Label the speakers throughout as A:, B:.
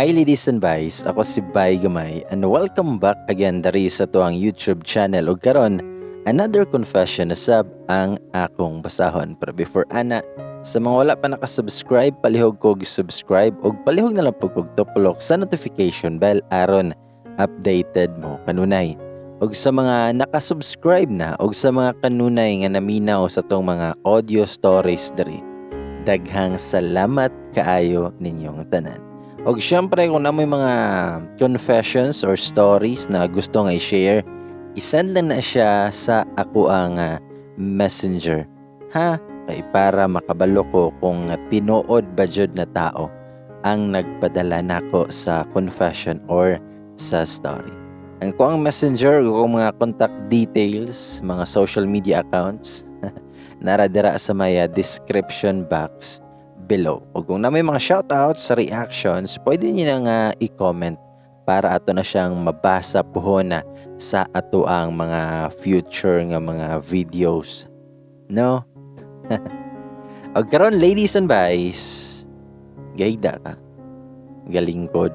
A: Hi, ladies and guys, ako si Bay Gamay and welcome back again dari sa atuang YouTube channel. Ug karon, another confession na sab ang akong basahon. Pero before ana, sa mga wala pa nakasubscribe, palihog kog subscribe ug palihog na lang pud kog tupulok sa notification bell aron updated mo kanunay. Ug sa mga nakasubscribe na ug sa mga kanunay nga naminaw sa atong mga audio stories diri, daghang salamat kaayo ninyong tanan. Og syempre, kung naa moy mga confessions or stories na gusto nga i-share, isend lang na siya sa ako ang messenger. Ha? Kay para makabalo ko kung tinuod ba jud na tao ang nagpadala nako sa confession or sa story. Ang ako ang messenger ug mga contact details, mga social media accounts, nara dira sa may description box below. O kung naa moy mga shoutouts sa reactions, pwede niyo na nga i-comment para ato na siyang mabasa puhon na sa ato ang mga future nga mga videos. No? Og karon, ladies and guys, gahigda ka, galingkod,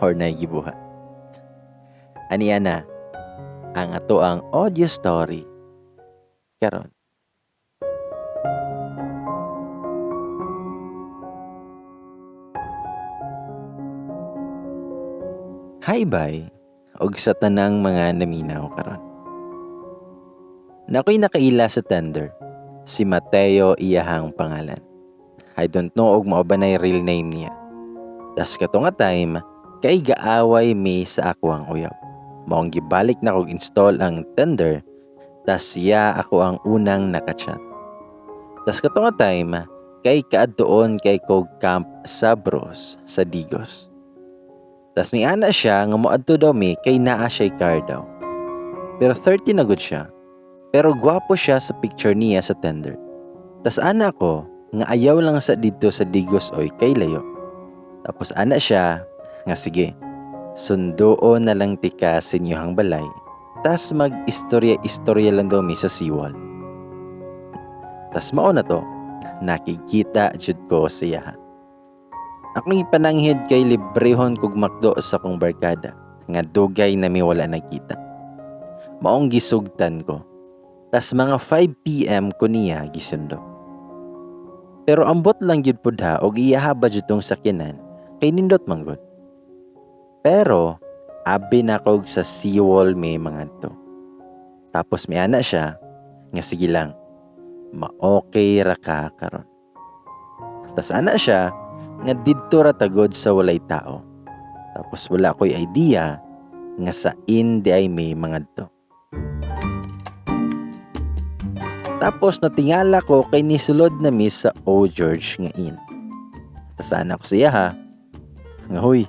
A: or nagibuhat. Aniya na ang ato ang audio story karon. Hi bye, og sa tanang mga naminaw karon. Nakoy nakaila sa Tinder. Si Mateo iyahang pangalan. I don't know og mao ba nay real name niya. Tas kato nga time, kay gaaway mi sa ako ang uyab. Maong gibalik na kog install ang Tinder, tas siya ako ang unang nakachat. Tas kato nga time, kay kaadtuon kay kog camp sa Bros sa Digos. Tas may ana siya nga moadto daw mi kay naa siya'y car daw. Pero 30 na gud siya. Pero gwapo siya sa picture niya sa Tinder. Tas ana ko nga ayaw lang sa didto sa Digos oy kay layo. Tapos ana siya nga sige, sunduon na lang tika sa inyohang balay. Tas mag-istorya-istorya lang daw mi sa seawall. Tas mao na to, nakikita jud ko siya. Akong ipananghid kay librehon kog makdo sa kong barkada nga dugay na mi wala nagkita. Maong gisugtan ko. Tas mga 5 p.m. ko niya gisundo. Pero ambot lang gyud pud ha og iyaha ba jud tong sakyanan kay nindot man gud. Pero abi na kog sa seawall may mga to. Tapos may ana siya nga sige lang, ma-okay ra ka karon. Tas ana siya nga didto ra tagod sa walay tao. Tapos wala ko'y idea nga sa indi ay may mga to. Tapos natingala ko kay nisulod na mi sa O George nga inn. Tas ana ko siya ha, nga huy,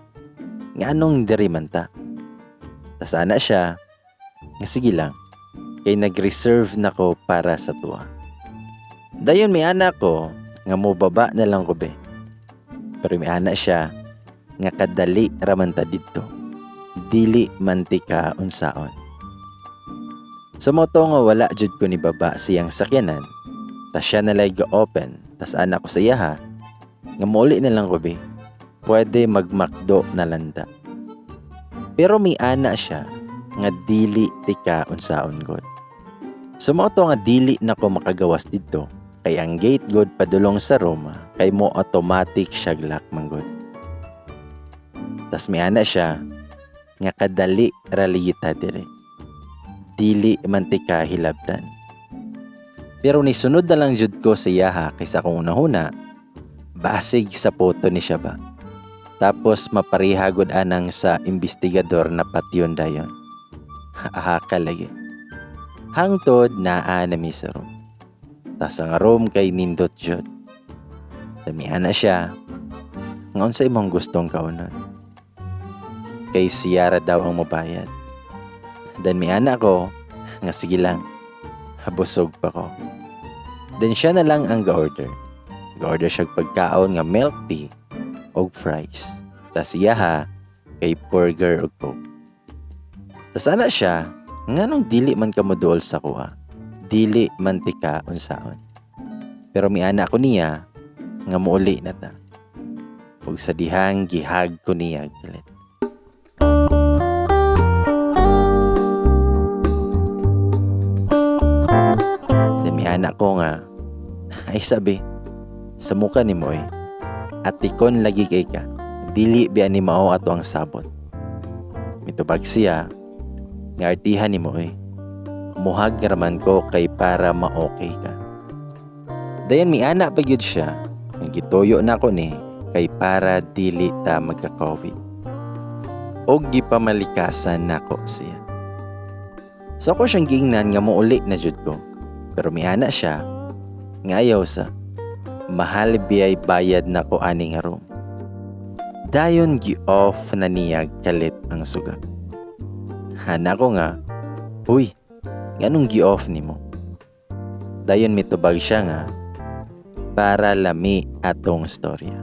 A: nga anong diri man ta? Tas ana siya, nga sige lang, kay nag-reserve na ko para sa tuwa. Dayon may anak ko, nga mobaba na lang ko be. Pero may ana siya, nga kadali raman ta didto. Dili man ti ka unsaon. So mo to nga wala jud ko ni baba siyang sakyanan. Tas siya na lay ga-open. Tas ana ko sa iya ha, nga muli na lang ko be. Pwede magmakdo na landa. Pero may ana siya nga dili ti ka unsaon god. So mo to nga dili na ko makagawas didto. Kay ang gate god padulong sa room kay mo automatic siya lock man god. Tas may ana siya nga kadali ralita dire. Dili man ti ka hilabtan. Pero nisunod na lang jud ko sa iyaha kaysa akong unahuna, basig sa photo ni siya ba. Tapos mapariha gud anang sa investigador na patyon dayon. Aha ka lagi. Hangtod naa na mi sa room. Tas ang room kay nindot jud. Damihan na siya. Nga unsa imong gustong kaunon? Kay siyara daw ang mobayad. Then may ana ko nga sige lang, busog pa ko. Then siya na lang ang ga-order. Ga-order siya pagkaon nga milk tea og fries. Tas siya ha kay burger og Coke. Tas ana siya nganong dili man ka moduol sa kuha. Dili man ti ka unsaon. Pero mi ana ko niya nga muuli na ta. Ug sa dihang gihag ko niya kalit. Then miana ko nga, ay sabi, sa muka ni mo eh, atikon lagi kay ka, dili biya ni mao ato ang sabot. Mitubag siya, nga artihan ni mo eh, muhag raman ko kay para ma-okay ka. Dayon miana pa gyud siya, nga gituyo na ko ni kay para dili ta magka-COVID. Og gipamalikasan nako siya. So ako siyang giingnan nga muuli na jud ko. Pero miana siya nga ayaw sa mahal biyay bayad nako ani nga room. Dayon gi-off na niya kalit ang suga. Hana ko nga, huy, nganong gi-off nimo? Dayon mitubag siya nga, para lami atong storya.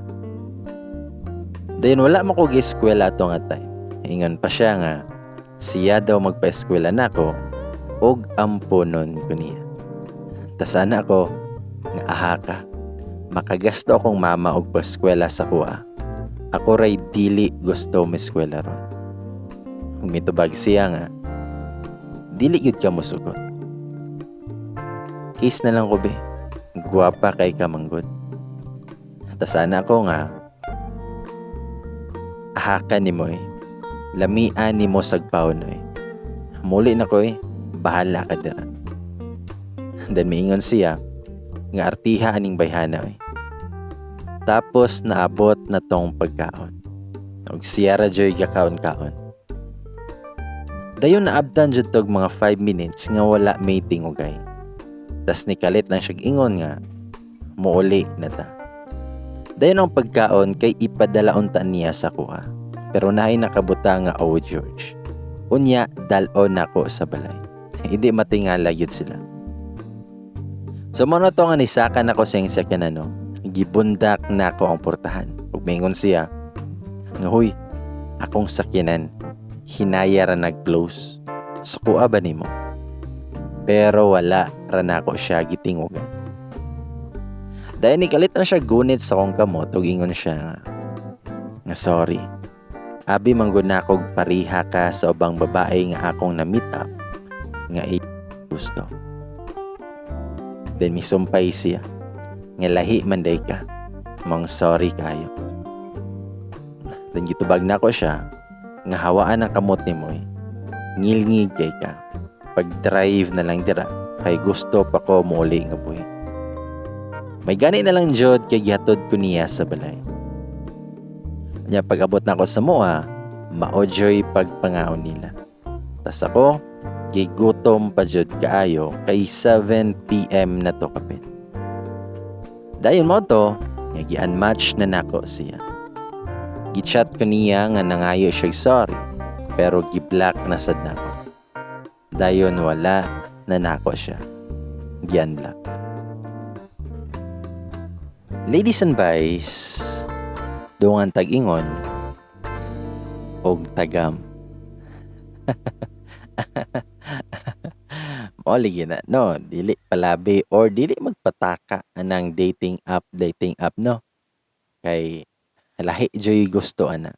A: Dayon wala man ko gi-eskwela ato nga time. Ingon pa siya nga, siya daw magpa-eskwela nako og amponon ko niya. Tas ana ko, nga aha ka, makagasto akong mama og pa-eskwela sa kuha. Ako ray dili gusto miskwela ron. Mitubag siya nga, dili gyud ka mosugot. Kiss na lang ko be, gwapa kay ka manggod. Tas ana ko nga, aha ka nimo eh, lamian nimo sagpaon eh. Muli na ko eh, bahala ka dira. Then miingon siya, nga artiha aning bayhana eh. Tapos naabot na tong pagkaon. Og siya ra joy gakaon-kaon. Dayon naabtan jud tog mga 5 minutes nga wala may tingugay. Tas nikalit lang siyag ingon nga muuli na ta. Dayon ang pagkaon kay ipadala unta niya sa kuha. Pero naay nakabuta nga oh George. Unya dal-on nako sa balay. Hindi matingala gyud sila. So mo na to nga nisaka nako sa iyang sakyanan no. Gibundak nako ang portahan. Ug mingon siya nga huy, akong sakyanan hinaya ra nag-close. Sukua ba nimo? Pero wala ra nako siya gitingugan. Dahil ni kalit na siya gunit sa akong kamot ug ingon siya nga sorry. Abi manggod na akong pariha ka sa ubang babae nga akong na-meet up nga i gusto. Then misumpay siya nga lahi man day ka, mong sorry kayo. Then gitubag na ko siya nga hawaan ang kamot ni Moy. Ngilngig kay ka. Pag-drive na lang dira kay gusto pa ko muuli nga buhi. May gani na lang jud kay gihatod ko niya sa balay. Nya pag-abot na ako sa moa, maojoy pagpangaon nila. Tas ako, gigutom pa jud kaayo kay 7 p.m. na to kapit. Dayon mo to, nga gi-unmatch na nako siya. Gi-chat ko niya nga nangayo siya sorry, pero gi-block na sad nako. Dayon wala na nako siya. Gi-unblock. Ladies and boys, dungan tag-ingon og tagam. Mao lagi na, no? Dili palabi or dili magpataka anang dating app, no? Kay lahi joy gusto ana.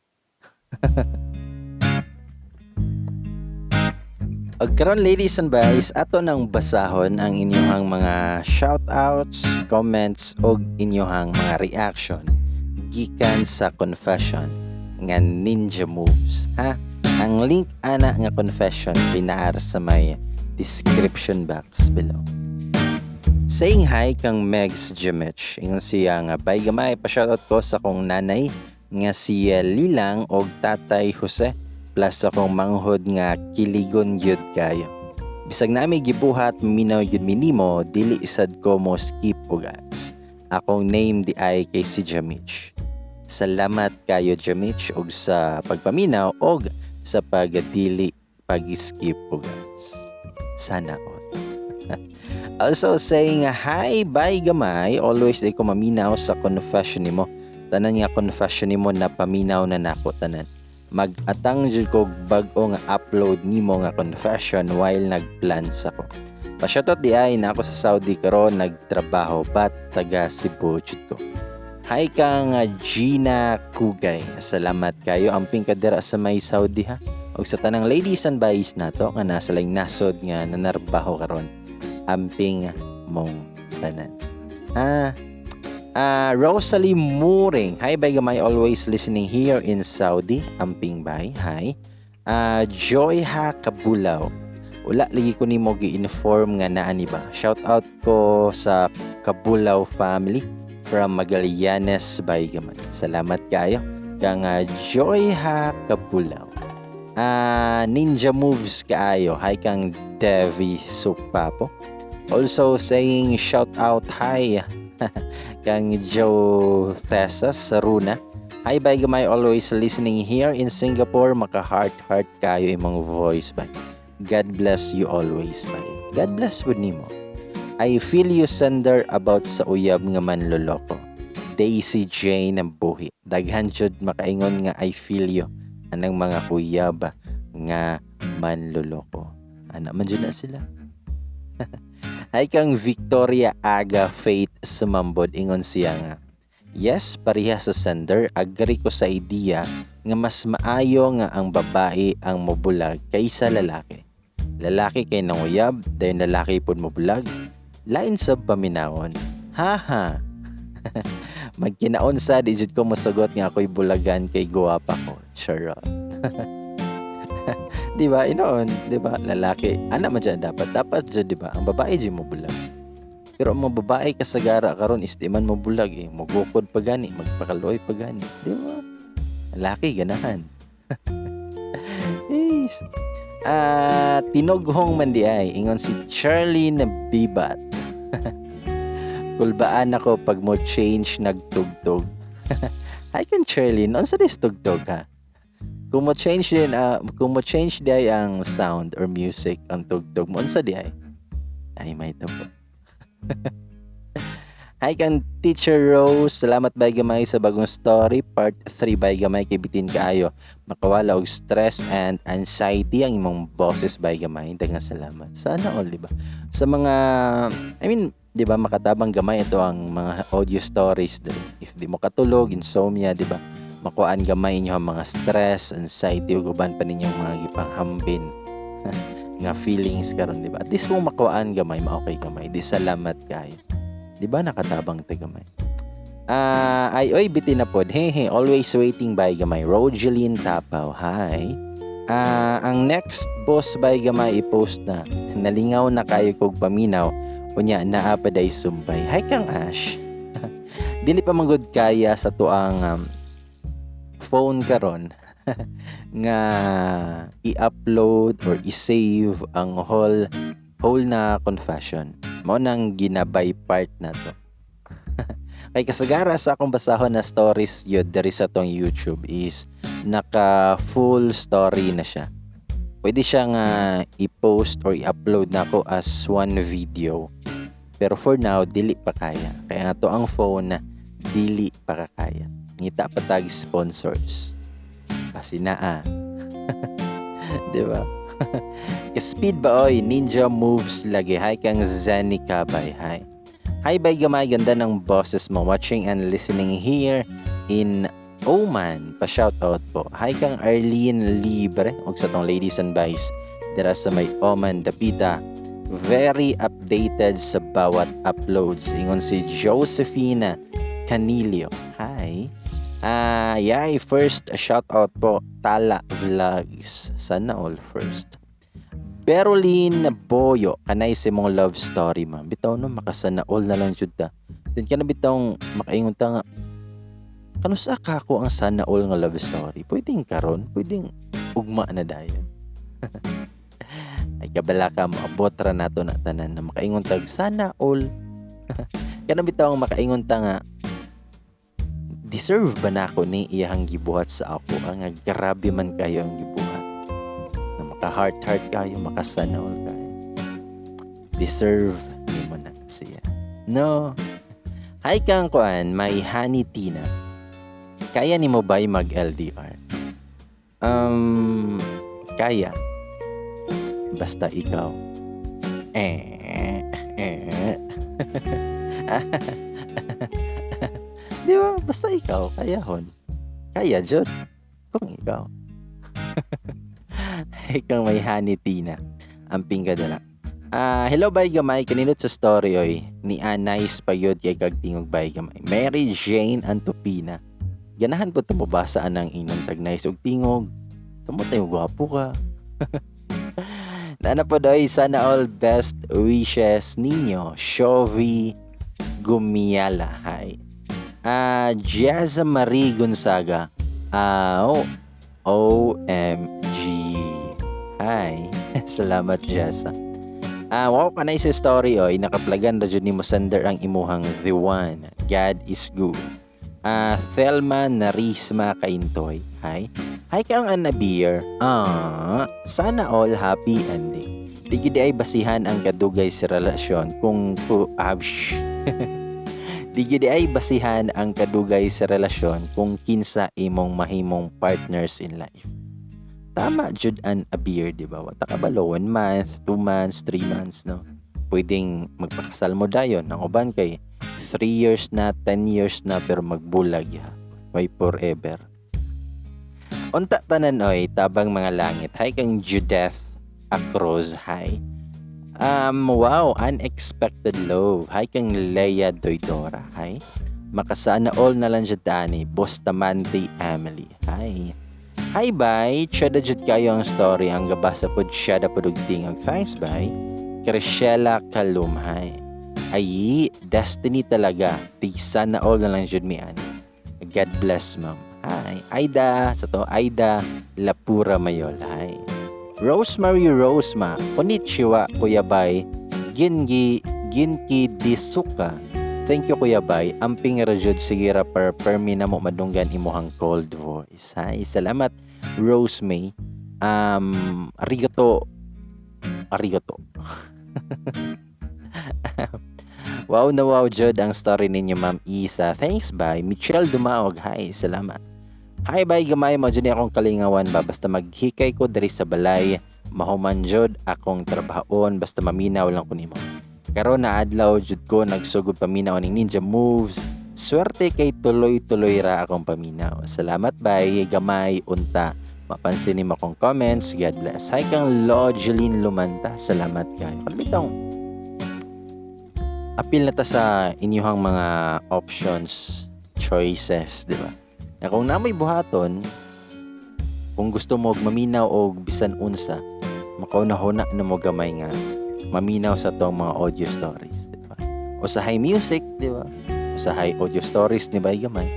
A: Og karon ladies and boys, ato nang basahon ang inyong mga shoutouts, comments og inyong mga reaction gikan sa confession nga Ninja Moves, ha? Ang link ana nga confession pinaar sa may description box below. Saying hi kang Megs Jimich. Ingon siya nga, "Bay gamay, pa-shoutout ko sa akong nanay nga si Lilang og tatay Jose plus akong manghod nga kiligon gyud kayo. Bisag nami gibuhat minaw gyud minimo, dili sad ko mo skip og ads. Akong name di ay kay si Jamich." Salamat kayo Jamich og sa pagpaminaw og sa pagdili pag-skip og ads. Sana all. Also saying hi, bye gamay, always di ko maminaw sa confession nimo. Tanan nga confession nimo na paminaw na nako tanan. Mag-atang jud ko bag-o nga upload nimo nga confession while nagplans ako. Pa-shoutout di ay na ako sa Saudi karon nagtrabaho but taga Cebu jud ko. Hi kang Gina Kugay. Salamat kayo. Amping ka dira sa may Saudi ha. Og sa tanang ladies and boys nato nga nasa laing nasod nga nanarbaho karon. Amping mong tanan. Rosalie Mooring. Hi, bay gamay, always listening here in Saudi. Amping bay. Hi. Joy Ha Kabulaw. Wala lagi ko nimo gi-inform nga naa ni ba. Shout out ko sa Kabulaw family from Magallanes, bay gamay. Salamat kayo kang Joy Ha Kabulaw. Ninja Moves kaayo. Hi kang Devi Supapo. Also saying shout out hi kang Joe Thesas Saruna. Hi bay gamay, always listening here in Singapore. Maka heart heart kayo imong voice bay. God bless you always bay. God bless with nimo. I feel you, sender, about sa uyab nga manloloko. Daisy Jane ang buhi. Daghan jud makaingon nga "I feel you" anang mga uyab nga manloloko. Ana man jud na sila. Hi kang Victoria Aga Faith Sumambod, ingon siya nga, "Yes, pareha sa sender, agree ko sa idea nga mas maayo nga ang babae ang mobulag kaysa lalaki. Lalaki kay nanguyab, dayon lalaki pud mobulag. Lain sa paminawon. Haha. Magkinaon sa di jud ko mosugot nga ako'y bulagan kay guwapa ko." Charot. Di ba? Inoon, di ba? Lalaki, ana man dyan dapat. Dapat dyan, di ba? Ang babae dyan mo bulag. Pero ang mga babae kasagara karon is di man mo bulag eh. Mugukod pa gani, magpakaluoy pa gani. Di ba? Lalaki, ganahan. Yes. Tinoghong man di ay, ingon si Charlie na bibat. "Kulbaan ako pag mo change nagtugtog." Hi kan Charlie, unsa dis tugtog ha? Kung mo change di ay ang sound or music ang tugtog mo, unsa di ay? Ay may tapo. Hi kan Teacher Rose, salamat bay gamay sa bagong story part 3 bay gamay kay bitin kaayo. Makawala og stress and anxiety ang imong boses bay gamay. Daghang salamat. Sana all, di ba? Sa mga, I mean, di ba, makatabang gamay ito ang mga audio stories diri. If di mo katulog, insomnia, di ba? Makuan gamay inyo ang mga stress, anxiety ug uban pa ninyong mga gipanghambin nga feelings karon, di ba? At least kung makuan gamay, ma-okay gamay. Di salamat kayo. Di ba nakatabang ta gamay? Ay oy bitin na pod. Hehe, always waiting bay gamay. Rogeline Tapaw. Hi. Ang next boss bay gamay i-post na. Nalingaw na kayo kog paminaw. Unya naa pa day sumbay. Hi kang Ash. Dili pa manggod kaya sa tuang phone karon nga i-upload or i-save ang whole whole na confession. Mao nang ginabay part na to. Kay kasagara sa akong basahon na stories yun diri sa tong YouTube is naka full story na siya. Pwede siya nga i-post or i-upload na ako as one video. Pero for now, dili pa kaya. Kaya nga to ang phone na dili pa kaya. Ngita pa tag sponsors. Kasi naa. Di ba? Ka-speed ba oy, ninja moves lagi. Hi kang Zenny Kabay. Hi. Hi bay gamay, ganda ng boses mo. Watching and listening here in Oman. Pa-shoutout po. Hi kang Arlene Libre ug sa tong ladies and boys dira sa may Oman dapita. Very updated sa bawat uploads. Ingon si Josephina Canilio. Hi. Yay, first shoutout po, Tala Vlogs. Sana all first. Berolin Boyo, kanay si mong love story man. Bitaw no, makasana all na lang jud ta. Then kana bitawng makaingon ta nga kanusa ka ako ang sana all nga love story. Pwedeng karon, pwedeng ugma na dayon. Ay kabala ka maabot ra nato na tanan na makaingon tag sana all. Kana bitaw ang makaingon ta nga deserve ba nako ni iyahang gibuhat sa ako ang nga grabe man kayo ang gibuhat na maka heart heart kayo, makasana all kayo, deserve nimo na siya, no? Hi kang kuan may Honey Tina, kaya nimo ba mag LDR? Kaya basta ikaw eh eh. Di ba? Basta ikaw, kayahon. Kaya jud. Kung ikaw. Ikaw may honey Tina. Amping ka dala. Ah, hello, bay gamay, kanindot sa story oy ni Anais payod kay kag tingog, bay gamay. Mary Jane Antopina. Ganahan po mobasa anang inon tag nice og tingog. Tamo tayo, gwapo ka. Nana po doy, sana all best wishes ninyo. Shovi Gumiala. Hi. Ah, Jazza Marie Gonzaga. Ah, oh, OMG. Hi. Salamat, Jazza. Ah, wow ka na sa story oy, nakaplagan ra jud nimo sender ang imuhang the one. God is good. Ah, Thelma Narisma Kaintoy. Hi. Hi kang Anna Beer. Ah, sana all happy ending. Di gid ay basihan ang kadugay sa relasyon kung ku ah, shh. Di gid ay basihan ang kadugay sa relasyon kung kinsa imong mahimong partners in life. Tama jud an Abir, di ba? Wata ka balo, 1 month, 2 months, 3 months, no? Pwedeng magpakasal mo dayon. Ang uban kay 3 years na, 10 years na, pero magbulag ya. Way forever. Unta tanan oy, tabang mga langit. Hi kang Judith Acroz, hi. Wow, unexpected love. Hi kang Leia Doydora, hi. Makasana all na lang siya tani, Bustamante Emily. Hi. Hi, bye. Cheda jud kayo ang story. Ang gabasa pod siya da pod og tingog. Thanks, bye. Crishela Kalum, hi. Ay, destiny talaga. Ti sana all na lang jud mi ani. God bless, ma'am. Hi. Aida, sa to, Aida Lapura Mayol. Hi. Rosemary Rosema. Konnichiwa, Kuya Bay. Gingi, Ginki Disuka. Thank you, Kuya Bay. Amping ra jud, sige ra per permi na mo madunggan imuhang cold voice. Hi, salamat, Rosemay. Arigato. Arigato. Wow na wow jud ang story ninyo, Ma'am Isa. Thanks, bye. Michelle Dumaog. Hi, salamat. Hi, bye gamay, mo jud akong kalingawan ba basta maghikay ko diri sa balay, mahuman jud akong trabahoon, basta maminaw lang ko nimo. Karon na adlaw jud ko nagsugod paminaw ning Ninja Moves. Swerte kay tuloy-tuloy ra akong paminaw. Salamat, bay gamay, unta mapansin nimo akong comments. God bless. Hi kang Logeline Lumanta. Salamat kayo. Kalibitong apil na ta sa inyuhang mga options, choices, di ba? Na kung namoy buhaton, kung gusto mo og maminaw og bisan unsa, makauna-huna na mo gamay nga maminaw sa tong mga audio stories, di ba? O sa high music, di ba? O sa high audio stories ni Bay Gamay.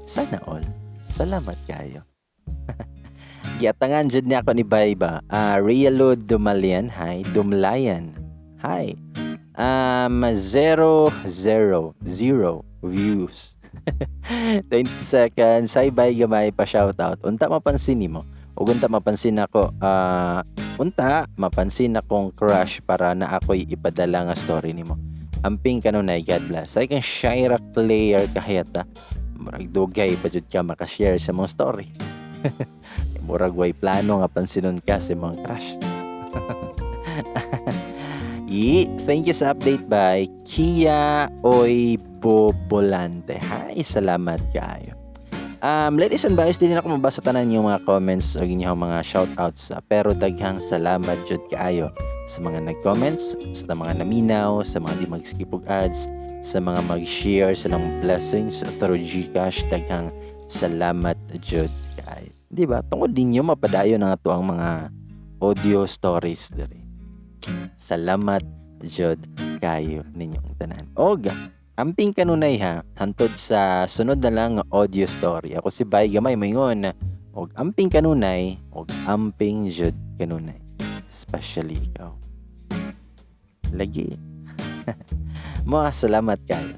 A: Sana all. Salamat kayo. Giatangan jud niya ako ni Bay ba? Ah, Rialo Dumalian, hi. Dumlayan. Hi. 0, 0, 0 views. 20 seconds. Hi, Bay Gamay, pa shoutout. Unta mapansin nimo. Ug unta mapansin ako, unta mapansin akong crush para na ako'y ipadala nga story nimo. Amping kanunay, God bless. Ay kang Shaira Claire Kahayata. Murag dugay pa jud ka makashare sa mga story. Murag way plano nga pansinon ka sa mga crush. Yi, thank you sa update by Kia Oy Bobolante. Hi, salamat kayo. Ladies and boys, di na ako mabasa tanan yung mga comments o inyong mga shoutouts. Pero daghang salamat jud kaayo sa mga nag-comments, sa mga naminaw, sa mga di mag-skip og ads, sa mga mag-share sa lang blessings through GCash. Daghang salamat jud kaayo. Di ba? Tungod ninyo mapadayon ang ato ang mga audio stories diri. Salamat jud kayo ninyong tanan. Og amping kanunay ha, hantod sa sunod na lang nga audio story. Ako si Bay Gamay moingon og amping kanunay og amping jud kanunay. Especially ikaw. Lagi. Mga salamat kayo.